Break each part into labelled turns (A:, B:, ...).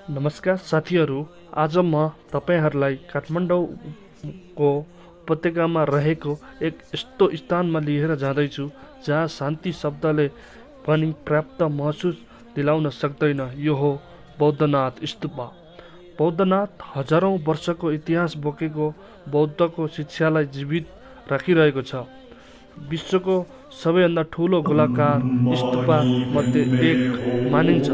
A: नमस्कार साथीहरू, आज म तपाईहरुलाई काठमाडौँको उपत्यकामा रहेको एक यस्तो स्थानमा लिएर जाँदैछु जहाँ शान्ति शब्दले पनि प्राप्त महसुस दिलाउन सक्दैन। यो हो बौद्धनाथ स्तूप। बौद्धनाथ हजारौं वर्षको इतिहास बोकेको बौद्धको शिक्षालाई जीवित राखिरहेको छ। विश्वको सबैभन्दा ठूलो गोलाकार स्तूप मध्ये एक मानिन्छ।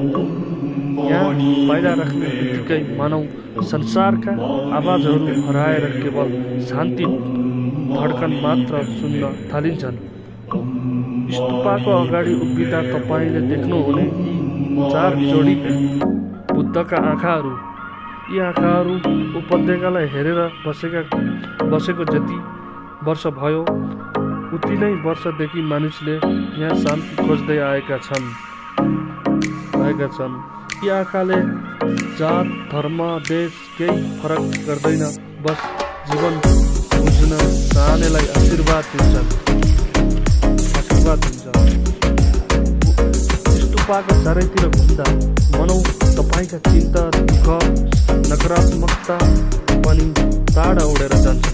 A: यहाँ पाइला राख्ने बित्तिकै मानव संसारका आवाजहरू हराएर केवल शान्ति धड्कन मात्र सुन्न थालिन्छन्। स्तूपको अगाडि उभिँदा तपाईले देख्नुहुने यी चार जोडी बुद्धका आँखाहरू। यी आँखाहरू उपत्यकालाई हेरेर बसेको जति वर्ष भयो उति नै वर्षदेखि मानिसले यहाँ शान्ति खोज्दै आएका छन्। यी आँखाले जात धर्म देश केही फरक गर्दैन, बस जीवन बुझ्न चाहनेलाई आशीर्वाद दिन्छ। स्तूपका चारैतिर घुम्दा मनौ तपाईका चिन्ता दुःख नकारात्मकता पनि टाढा उडेर जान्छ।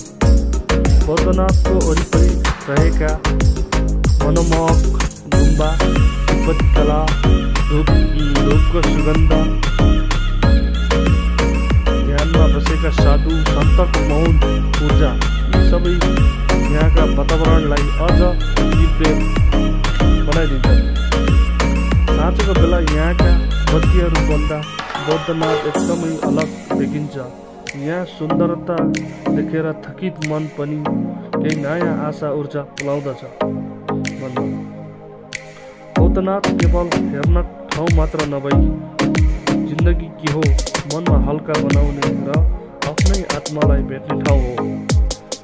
A: बौद्धनाथको वरिपरि रहेका मनमोहक गुम्बा, उपत्यकला, धूपको सुगन्ध, ध्यानमा बसेका साधु सन्तको मौन ऊर्जा, यी सबै यहाँका वातावरणलाई अझ दिव्य बनाइदिन्छन्। साँझको बेला यहाँका बत्तीहरू बल्दा बौद्धनाथ एकदमै अलग देखिन्छ। यहाँ सुन्दरता देखेर थकित मन पनि केही नयाँ आशा ऊर्जा पलाउँदछ। बौद्धनाथ केवल हेर्न ठाउँ मात्र नभई जिन्दगी के हो मनमा हल्का बनाउने र आफ्नै आत्मालाई भेट्ने ठाउँ हो।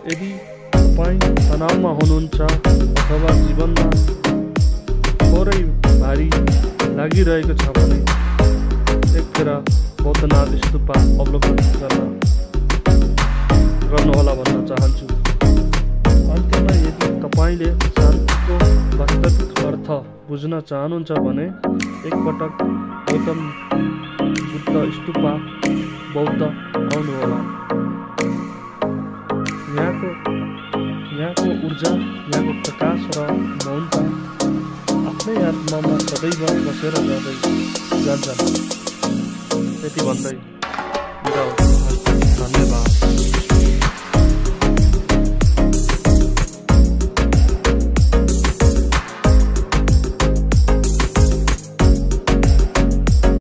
A: यदि तपाईँ तनावमा हुनुहुन्छ अथवा जीवनमा थोरै भारी लागिरहेको छ भने एकखेर बौद्धनाथ स्तूप अवलोकन गर्नुहोला भन्न चाहन्छु। अन्त्यमा यदि तपाईले शान्तिको वास्तविक अर्थ बुझ्न चाहनुहुन्छ भने एकपटक गौतम बुद्ध स्तूप बौद्ध आउनुहोला। यहाँको ऊर्जा, यहाँको प्रकाश र मौनता आफ्नै आत्मामा सदैव बसेर जान्छन्। त्यति भन्दै धन्यवाद।